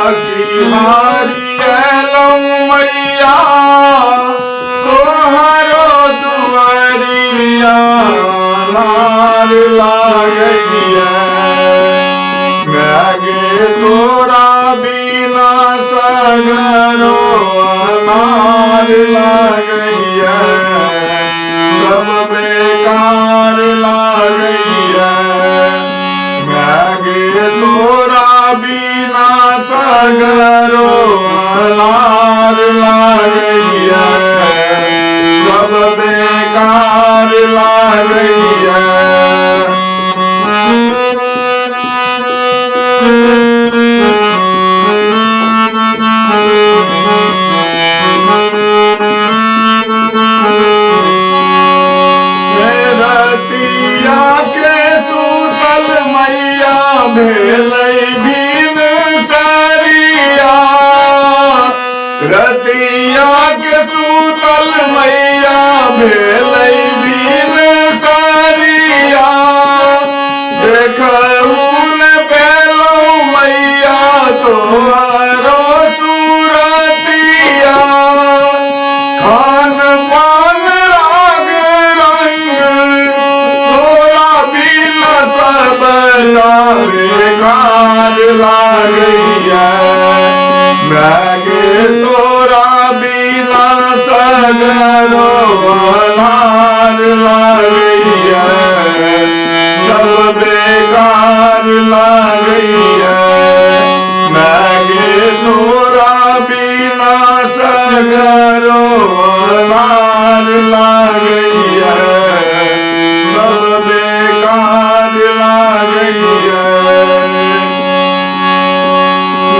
थाकी हारी एलौं मैया तोहरो दुआरिया नार लागैया। मैं गे तोरा बिना सगरो अनार लागैया, सब बेकार लागैया। मैं गे तोरा बिना सगरो अनार लागैया, सब बेकार लागैया। रतिया के सूतल मैया भेलै भीन सरिया, रतिया के सूतल मैया भेलै भीन सरिया। देखू न पेलौ मैया तोहरो सूरतिया, खान पान राग रंग तोरा बिना सब बेकार लागैया। मैं गे तोरा बिना सगरो अनार लागैया, सब बेकार लागैया। मैं गे तोरा बिना सगरो अनार लागैया, सब बेकार लागैया।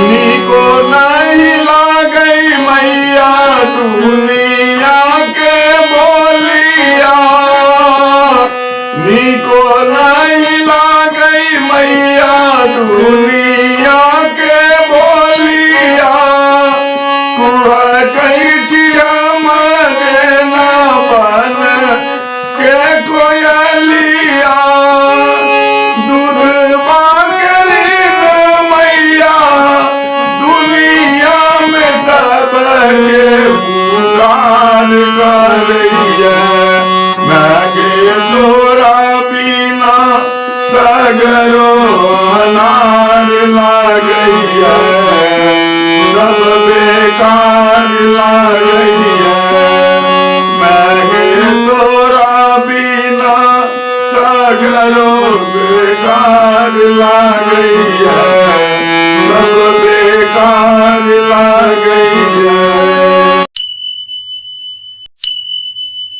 नीको नहीं लागै मैया दुनिया के बोलिया, नीको नहीं लागै मैया दुनिया के बोलिया। कुहकै छी हम जेना बन के कोयलिया, दूध मांगरी मैया दुनिया में सबके पुकार करैया। मैं गे तोरा बिना सगरो अनार लागैया, सब बेकार लागैया। मैं गे तोरा बिना सगरो बेकार लागैया।